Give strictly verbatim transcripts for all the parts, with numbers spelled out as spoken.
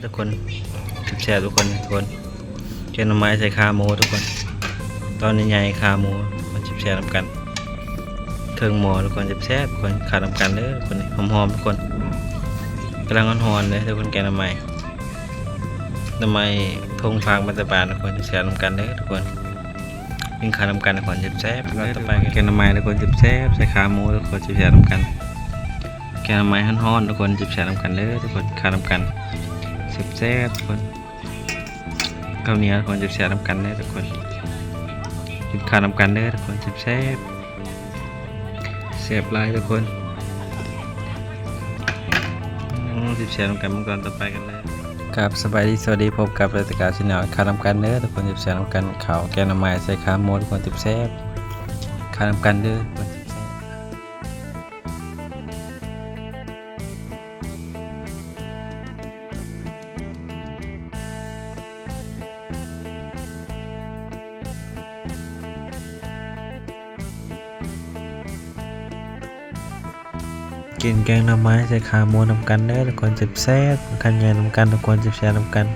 ทุกคน แซ่บๆทุกคน ทุกคน แกงหน่อไม้ใส่ขาหมูทุกคน ตอนใหญ่ๆขาหมู มันแซ่บๆนำกัน เครื่องหม้อทุกคน แซ่บๆทุกคน ขาดนำกันเด้อทุกคน หอมๆทุกคน กำลังร้อนๆเลยทุกคน แกงหน่อไม้ หน่อไม้ทงฝากมาแต่บ้านทุกคน แซ่บๆนำกันเด้อทุกคน กินข้าวนำกันทุกคน แซ่บๆ แล้วต่อไปก็แกงหน่อไม้ทุกคน แซ่บๆใส่ขาหมูทุกคน แซ่บๆนำกัน แกงหน่อไม้ฮ้อนๆทุกคน แซ่บๆนำกันเด้อทุกคน ข้าวนำกัน แซ่บๆทุกคน ข้าวเหนียวทุกคน แซ่บๆนำกันเด้อทุกคน กินข้าวนำกันเด้อทุกคน แซ่บๆ แซ่บหลายทุกคน อืม แซ่บๆนำกัน มื้อก่อนต่อไปกันเลย ครับ สบายดี สวัสดี พบกับรายการ Channel ข้าวนำกันเด้อทุกคน แซ่บๆนำกัน ข้าวแกงหน่อไม้ใส่ขาหมูทุกคน แซ่บๆ ข้าวนำกันเด้อทุกคน แซ่บๆ กินแกงหน่อไม้ใส่ขาหมูนำกันเด้อทุกคน แซ่บๆ คันใหญ่นำกันทุกคน แซ่บๆนำกัน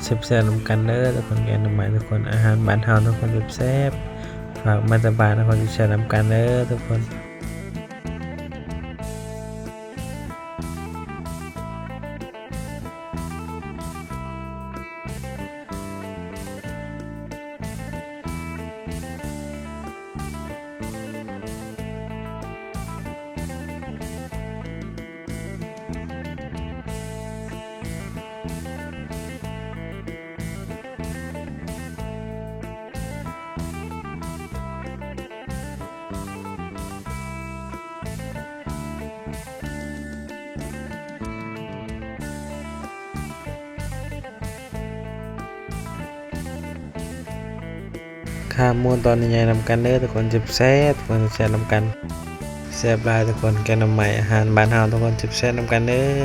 แซ่บๆนำกันเด้อทุกคน แกงหน่อไม้ทุกคน อาหารบ้านเฮาทุกคน แซ่บๆ ฝากมาจากบ้านทุกคน แซ่บๆนำกันเด้อทุกคน ขาหมูตอนใหญ่ๆนำกันเด้อทุกคน แซ่บๆทุกคน แซ่บๆนำกัน แซ่บหลายทุกคน แกงหน่อไม้อาหารบ้านเฮาทุกคน แซ่บๆนำกันเด้อ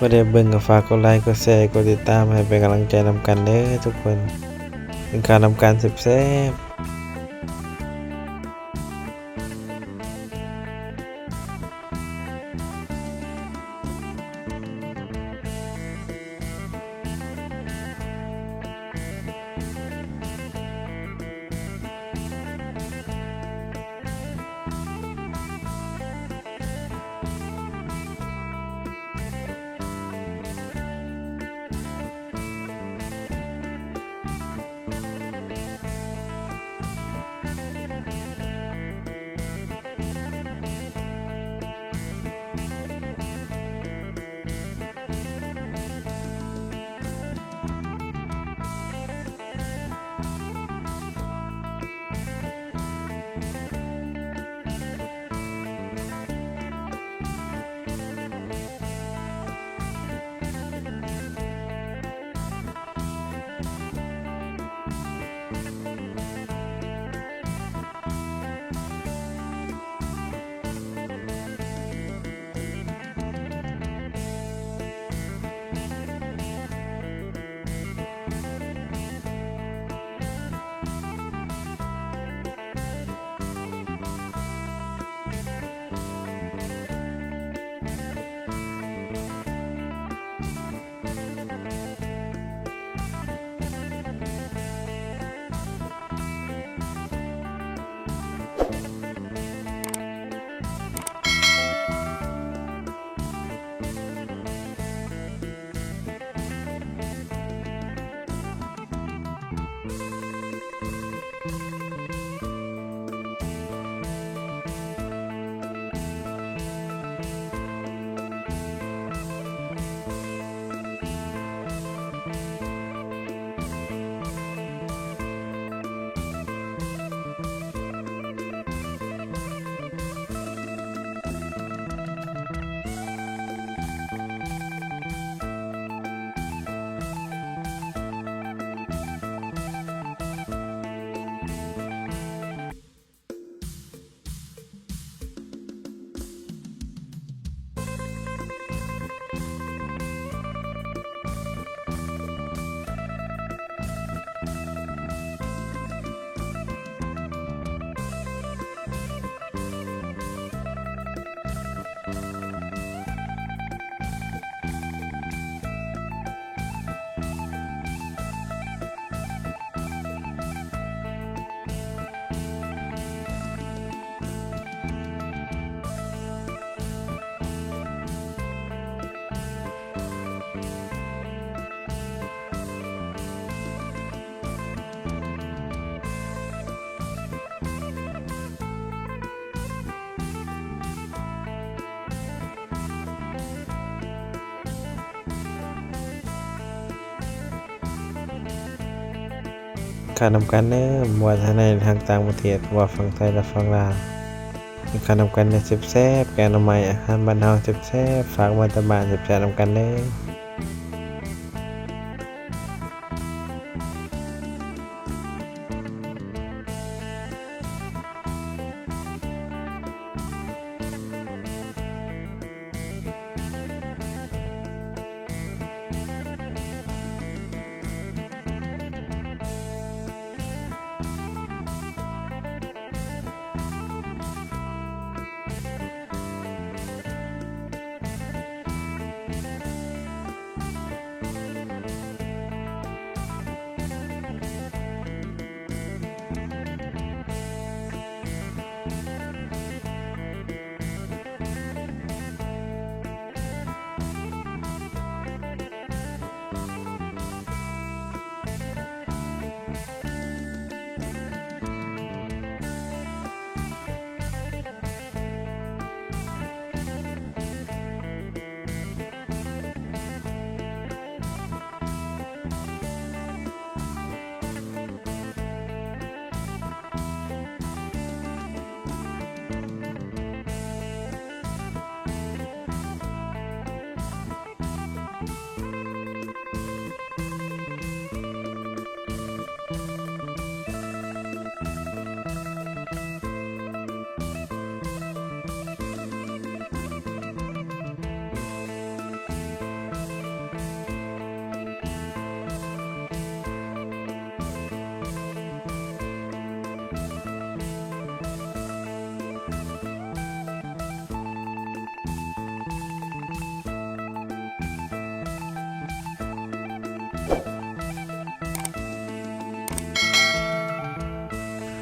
ผู้ใดเบิ่งก็ฝากกดไลค์ กดแชร์ กดติดตาม ให้เป็นกำลังใจนำกันเด้อทุกคน กินข้าวนำกันแซ่บๆ ส ข้าวนำกันเด้อ บ่ว่าจะในทางต่างประเทศ บ่ว่าฝั่งไทยและฝั่งลาว กินข้าวนำกันเด้อ แซ่บๆ แกงหน่อไม้ อาหารบ้านเฮาแซ่บๆ ฝากมาแต่บ้าน แซ่บๆ นำกันเด้อ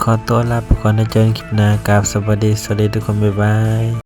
ขอตัวลาไปก่อนนะ เจอกันคลิปหน้าครับ สวัสดี สวัสดีทุกคน บ๊ายบาย